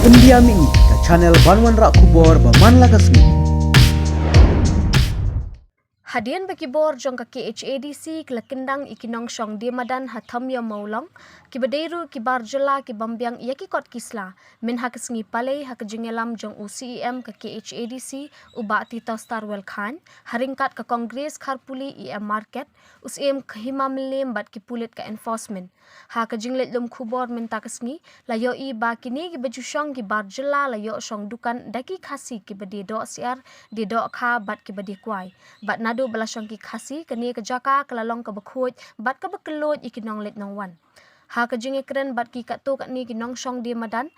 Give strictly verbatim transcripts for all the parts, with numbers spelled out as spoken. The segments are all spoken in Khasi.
India Mini, ka channel ban wanrah khubor ba man la ka sngi. Hadien ba ki bor jong ka K H A D C ki la kyndang ïa ki nongshong die madan ha Thamiam Mawlong, ki ba dei ruh ki bar jylla ki bym biang ïa ki kot ki sla, mynha ka sngi Palei ha ka jingïalam jong u C E M ka K H A D C, u Bah Titosstarwell Chyne, ha ryngkat ka Congress Kharpuli E M Market, u Syiem ka Hima Mylliem bad ki pulit ka enforcement. Ha ka jingleit lum khubor mynta ka sngi, la ïohi ba kine ki ba ju shong ki bar jylla la ïoh shong dukan da ki Khasi ki ba die doh syiar, die doh kha bad ki ba die kwai. Bad naduh ba la shong ki Khasi, kane ka jaka ka la long ka ba khuid bad ka ba kylluid ïa ki nongleit nongwan. Ha ka jingïakren bad ki katto katne ki nongshong die madan,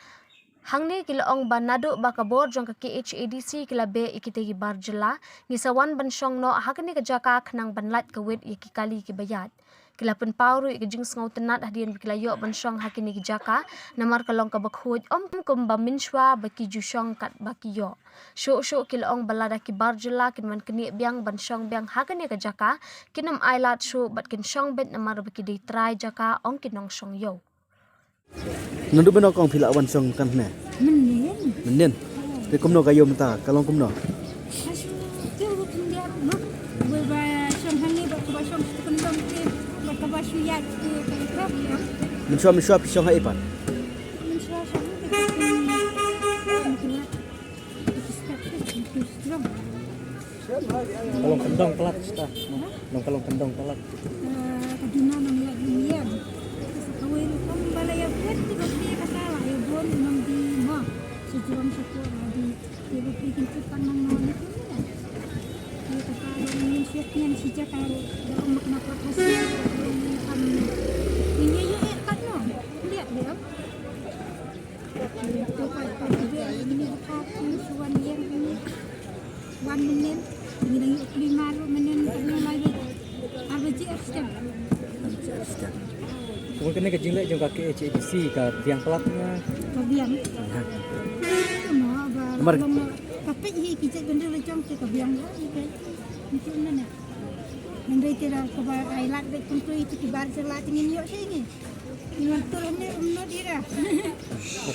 hangne ki la ong ba naduh ba ka bor jong ka K H A D C ki la beh ïa kita ki bar jylla, ngi sa wan ban shong noh ha kane ka jaka khnang ban lait kawei ïa ki kali ki ba ïaid. Ki la pynpaw ruh ïa ka jingsngewtynnad hadien ba ki la ïoh ban shong ha kine ki jaka, namar ka long ka ba khuid, ym kumba mynshuwa ba ki ju shong katba ki ïoh. Shuh shuh ki la ong ba lada ki bar jylla kin wan knieh biang ban shong biang ha kane ka jaka, kin ym ailad shuh bad kin shong beit namar ba ki dei trai jaka, ong ki nongshong ïew. Naduh mynno kong phi la wan shong kan hne? Mynnin. Mynnin. Te kumno ka ïew mynta, ka long kumno? Ka shu tip ruh khyndiat noh. Wei ba shong hangne bad kaba shong sha kyndong te bad kaba shu ïaid te ka ïa ka ïa. Mynshuwa, mynshuwa phi shong ha ei pat? Mynshuwa shong ha ei. Ka long kyndong palat, sita. Long ka long kyndong palat. Eh, ka duna nang ïa ïeng. Kawei rukom ba la ïa buat, te ba phi kata la ïa bun nang di mo. Sejrong sekuat la di. Te ba phi kin put tang nang nang ni tu ni. Te kata ba ngin siap ngin sijak karo. Da ong mak na prakasi. Ngin ïa ïa kat no. Lihat dia. Kumne kane ka jingleh jong ka K H A D C ka biang palat nga. Ka biang. Namar ka peit hi ki jait bynriew la jong te ka biang ha ni te. Ni te na na. Hynrei te da kaba ai lad beit kumtu ïa ki bar jylla te ngin ïoh sha ngi. Ngin wan tur hangne um nud ïa da.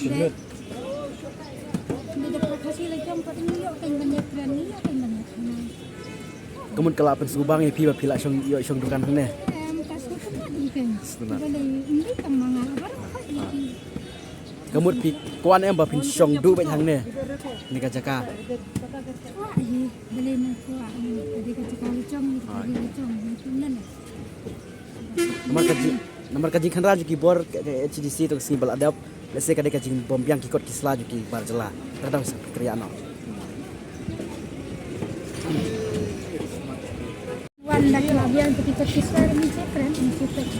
Dei. Dei da pra Khasi la jong pat ngin ïoh kan ban ïa kren, ngin ïoh kan ban ïa kren. Ka mut ka la pynsngewbang ïa phi ba phi la shong, ïoh shong dukan hangne. Em, ka sngewtynnat ïa kan. Sngewtynnat. Ba dei ym dei tang ma nga baroh pat ïa ki. Ka mut phi kwah em ba phin shong duh beit hangne. Ni ka jaka. Kwah hi, balei nang kwah, ka dei ka jaka la jong, ka dei la jong, nang tu nan. Namar ka jing, namar ka jingkhynra jong ki bor ka, ka H D C to ka sngi ba la dep, lehse ka dei ka jingbym biang ki kot ki sla jong ki bar jylla. Ka dang sa kria noh. Wan da ka biang ki kot ki sla ni che friend, ni che friend.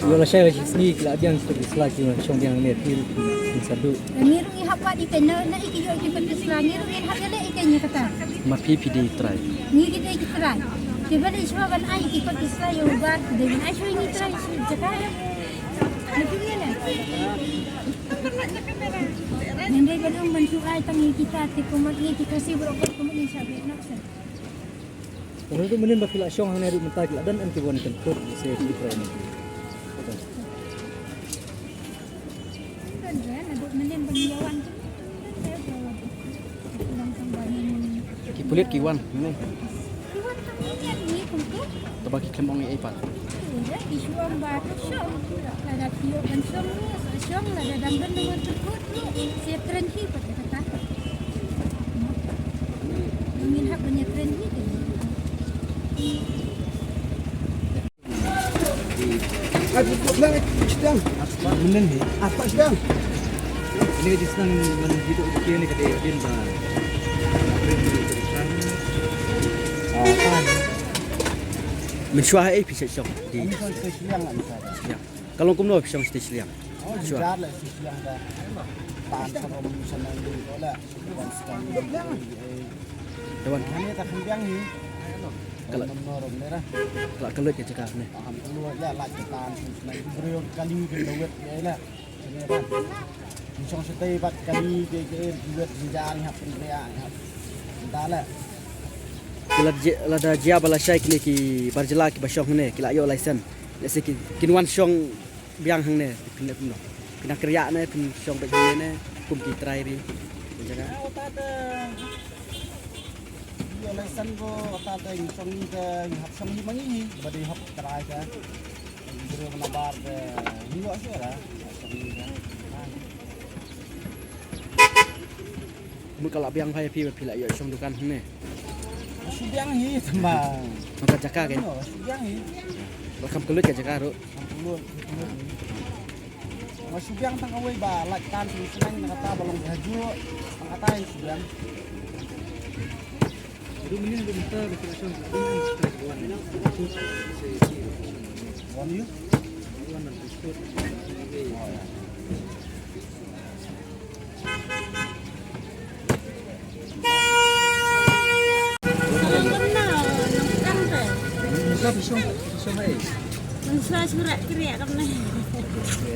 Ïoh lashai la shi sngi ki la biang ki kot ki sla ki wan shong biang ne phi ruh phin sa duh. Ngi ruh ngi hap wad ïa kane na ïa ki ïoh ki kot ki sla ngi ruh ngi hap ïaleh ïa kane kata. Ma phi phi dei trai. Ngi ki dei ki trai. Te ba dei shuwa ban ai ki kot ki sla ïa u bar ki dei ban ai shuwa ngi trai shu jaka ïa. Ngi phi ngi ne. Ngi dei ban ong ban shu ai tang ïa kita te kumne ngi ki Khasi baroh kumne ngi sha beit nak sen. Tang ruh mynnin ba phi la shong hangne ruh mynta ki la don em ki wan kyntut se ki trai ne. Don re, naduh mynnin ba ngi ïa wan tu. Ki pulit ki wan mynnin. Ki wan tang mynnin ni kumtu. Te ba ki khlem ong ei ei pat. Ki shu ong ba to shong. Lada phi ïoh ban shong, shong, lada dang don nang wan kyntut. Siap kren hi pat kata. Ngin hap ban ïa kren hi te. Ai, bukan, bukan, sedang. Apa? Menen ni. Apa sedang? Ini ka jisnang man hidup kini ka dei din ba. Apa? Mynshuwa ha ei phi shong? Di. Ini kan ke siang lah, misalnya. Siang. Ka long kumno phi shong shatei shiliang? Oh, shuwa. Jar lah shatei shiliang dah. Tan sarom sana ni ko lah. Wan sekarang ni. Dewan. Hani ta kham biang ni. Kala. Nom no rom ni lah. Kala kala ke cakap ni. Aham kala lah lah ke tan sana. Bro kali ke dawet ya lah. Ni shong shatei bat kali ke ke duet jal hap pria hap. Dah lah. Ki la jia, lada jia ba lashai kine ki bar jylla ki ba shong hangne, ki la ïoh license. Lehse ki, kin wan shong biang hangne, phin leh kumno? Phin nang kyrïah ne, phin shong beit hangne ne, kum ki trai ri. Jaka. Ïa, uta te, ïa, lai san ko, uta te, ngi shong ngi te, ngi hap shong ngi ma ngi, ba dei hap trai te. Ngi briew na bar te, ngi ïoh shuh ra, shong ngi te. Mut ka la biang bha ïa phi ba phi la ïoh shong dukan hangne. Shu biang hi tang ba. Nangta jaka kein. Shu biang hi. Ba kham kylluid ka jaka ruh. Kham kylluid, kham kylluid hi. Ba shu biang tang kawei ba lait tan shu shneng na kata ba long hajuh. Tang kata hi shu biang. Wan ïa. Mynta phi shong, phi shong ei? Mynta shu rah kriah kumne.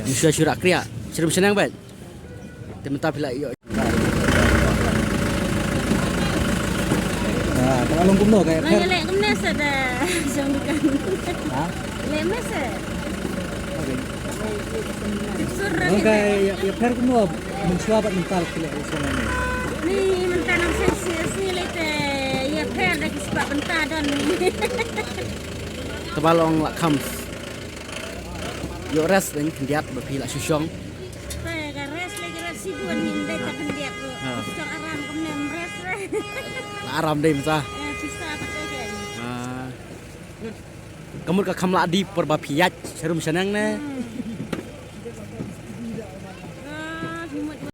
Mynta shu rah kriah. Shu rem shaneng bad. Te mynta phi la ïoh. Ah, ka la long kumno ka ïapher? Leh kumne sa da shong dukan. Ha? Leh me sa. Okay. Tip sur. Ka ïapher kumno mynshuwa bad mynta phi la shong ne? Ni mynta nang sngewsih sngewsih leh te ïapher da ki spah bynta don ni. Te ba long la kham. Ïoh rest dang khyndiat ba phi la shu shong. Te ka rest leh ka rest shibun, ym dei ta khyndiat ruh. Ha. Shong aram kumne em rest re. La aram dei mynta. Eh, pisa pat dei. Ah. Ka mut ka kham lah dei por ba phi ïaid sharum shaneng ne. Hmm.